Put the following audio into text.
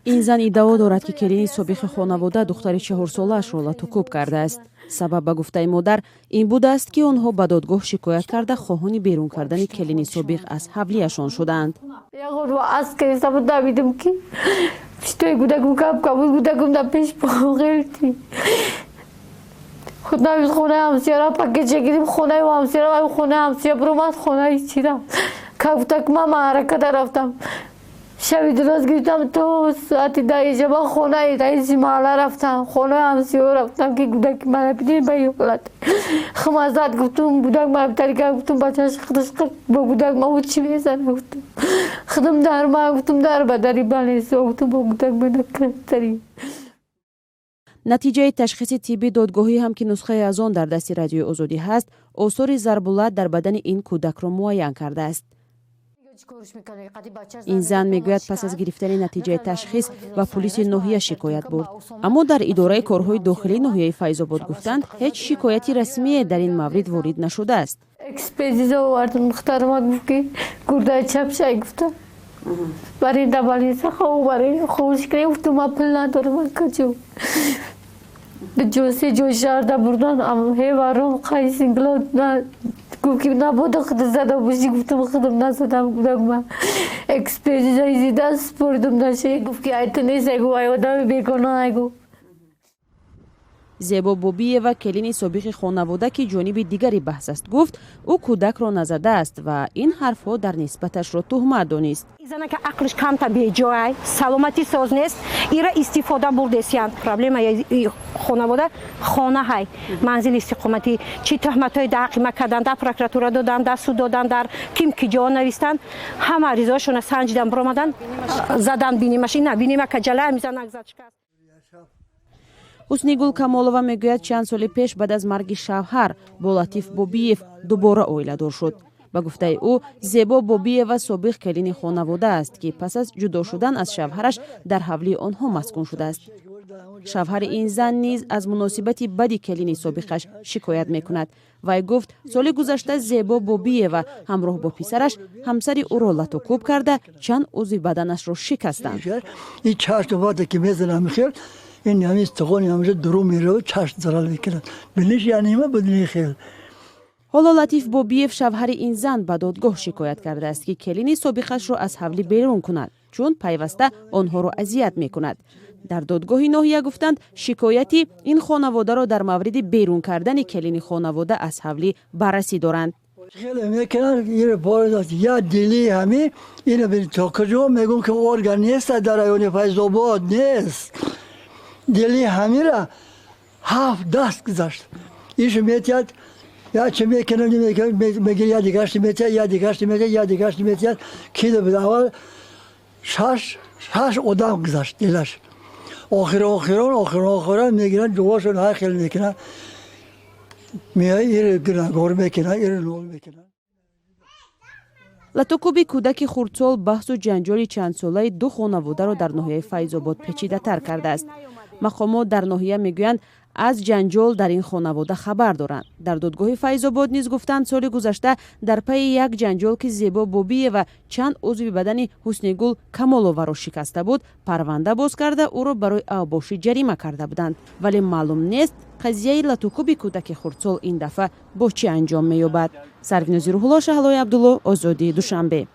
Ин зан иддао дорад, ки келини собиқи хонавода духтари 4-солаашро латукӯб кардааст. Сабаб, ба гуфтаи модар, ин будааст, ки онҳо ба додгоҳ шикоят карда, хоҳони берун кардани келини собиқ аз ҳавлияшон шудаанд. Давидам, ки пиштои гудакум кап кабуд, гудакум дар пеш ғелти худам. Хонаи ҳамсияра пакетча гирим, хонаи ҳамсияра, хонаи ҳамсия биромад, хонаи чира кафтак. Ман маъракада рафтам, шаби дуроз гирифтам, то соати 10 шаба хонаи раиси маҳалла рафтам, хонаи ҳамсиё рафтам, ки гудаки мана бидин ба ин ҳолат. Химазад гуфтум, гудак ма тарика гуфтум, бачаш худаш бо гудак ма чӣ мезана гуфтум, худам дар ма гуфтум, дар ба дари балесо гуфтум, бо гудак мана картари. Натиҷаи ташхиси тибби додгоҳӣ ҳам, ки нусхае аз он дар дасти Радиои Озодӣ ҳаст, осори зарбулат дар бадани ин кӯдакро муайян кардааст. Ин зан мегӯяд, пас аз гирифтани натиҷаи ташхис ба пулиси ноҳия шикоят бурд, аммо дар идораи корҳои дохилии ноҳияи Файзобод гуфтанд, ҳеҷ шикояти расмие дар ин маврид ворид нашудааст. Экспертиза овардум, духтарама гуфт, ки гурдаи чапшай гуфта, барин да больница хов, барин ховш кунем. Гуфтум, ма пул надорам, каҷо ҷо се ҷой шаҳрда бурдан, ҳеваром қайсингло гуфт, ки набода худ зада бошӣ. Гуфтам, худам назадам, гудакма экспертиза изида спордум наше. Гуфт, ки ай ту нест, ай гуфт, ай одами бегуноҳ, ай гуфт. Зебо Бобиева, келини собиқи хонавода, ки ҷониби дигари баҳс аст, гуфт, ӯ кӯдакро назадааст ва ин ҳарфҳо дар нисбаташро туҳмат донист. Зана ки ақлиш камта беҷоай, саломатӣ соз нест, ира истифода бурдесиянд. Проблемаи хонавода хона ҳай, манзили истиқоматӣ. Чӣ туҳматҳои дар ҳаққи ма кардан, дар прокуратура додан, дар суд додан, дар ким ки ҷо навистанд, ҳама аризаҳошона санҷидан, биромадан, задан бинимаш ина бинима каҷала мизанак зад, шикаст. Ҳуснигул Камолова мегӯяд, чанд соли пеш баъд аз марги шавҳар бо Латиф Бобиев дубора оиладор шуд. Ба гуфтаи ӯ, Зебо Бобиева собиқ келини хонавода аст, ки пас аз ҷудо шудан аз шавҳараш дар ҳавлии онҳо маскун шудааст. Шавҳари ин зан низ аз муносибати бади келини собиқаш шикоят мекунад. Вай гуфт, соли гузашта Зебо Бобиева ҳамроҳ бо писараш ҳамсари ӯро латукӯб карда, чанд узви баданашро шикастанд. Ин ҳамин истиқони ҳамеша дуру меравад, чашм зарар мекунад, биниш яъне будни хел. Ҳоло Латиф Бобиев, шавҳари ин зан, ба додгоҳ шикоят кардааст, ки келини собиқашро аз ҳавлӣ берун кунад, чун пайваста онҳоро азият мекунад. Дар додгоҳи ноҳия гуфтанд, шикояти ин хонаводаро дар мавриди берун кардани келини хонавода аз ҳавлӣ баррасӣ доранд. Хеле мекунанд, я дили ҳами ина то куҷо мегӯм, ки орган нест дар райони Файзобод, нест. Дили ҳамира ҳафт даст гузашт, иш метиҳад, я чи мекунам, мегир, я дигашти метиҳад, я дигашти метиҳад, я дигашти метиҳад. Кида буд, аввал шаш одам гузашт дилаш, охир охирон, охирон охирон мегиранд, ҷувошон ҳар хел мекунанд, меояд, иро гунагор мекунанд, иро нол мекунанд. Латукӯби кӯдаки хурдсол баҳсу ҷанҷоли чандсолаи ду хонаводаро дар ноҳияи Файзобод печидатар кардааст. Мақомот дар ноҳия мегӯянд, аз ҷанҷол дар ин хонавода хабар доранд. Дар додгоҳи Файзобод низ гуфтанд, соли гузашта дар пайи як ҷанҷол, ки Зебо Бобиева чанд узви бадани Ҳуснигул Камоловаро шикаста буд, парванда боз карда, ӯро барои авбошӣ ҷарима карда буданд. Вале маълум нест, қазияи латукӯби кӯдаки хурдсол ин дафъа бо чӣ анҷом меёбад. Сарвинози Рӯҳулло, Шаҳлои Абдулло, Озодӣ, Душанбе.